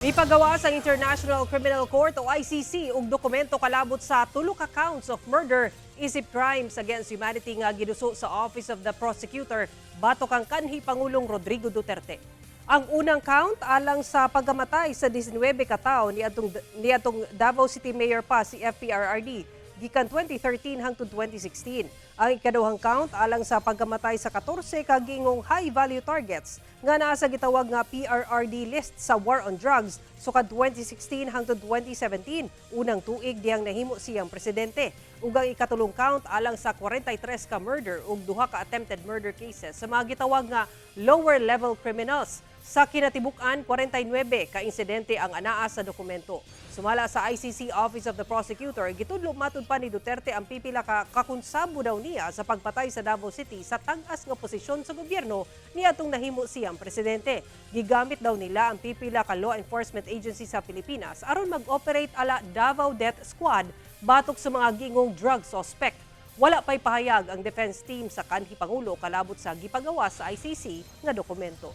Mipagawas ang International Criminal Court o ICC og dokumento kalabot sa tulo ka counts of murder isip crimes against humanity nga giduso sa Office of the Prosecutor batok kang kanhi Pangulong Rodrigo Duterte. Ang unang count alang sa pagkamatay sa 19 ka tawo niadtong Davao City Mayor pa si FPRRD gikan 2013 hangtod 2016. Ang ikaduhang count alang sa pagkamatay sa 14 ka giingong high value targets nga naa sa gitawag nga PRRD list sa war on drugs sukad 2016 hangtod 2017, unang tuig dihang nahimo siyang presidente. Ug ang ikatulong count alang sa 43 ka murder ug duha ka attempted murder cases sa mga gitawag nga lower level criminals. Sa kinatibuk-an, 49 ka insidente ang anaa sa dokumento. Sumala sa ICC Office of the Prosecutor, gitudlo matud pa ni Duterte ang pipila ka kakonsabo daw niya sa pagpatay sa Davao City sa tag-as nga posisyon sa gobyerno niadtong nahimo siyang presidente. Gigamit daw nila ang pipila ka law enforcement agency sa Pilipinas aron mag-operate ala Davao Death Squad batok sa mga giingong drug suspect. Wala pa'y pahayag ang defense team sa kanhi Pangulo kalabot sa gipagawas sa ICC nga dokumento.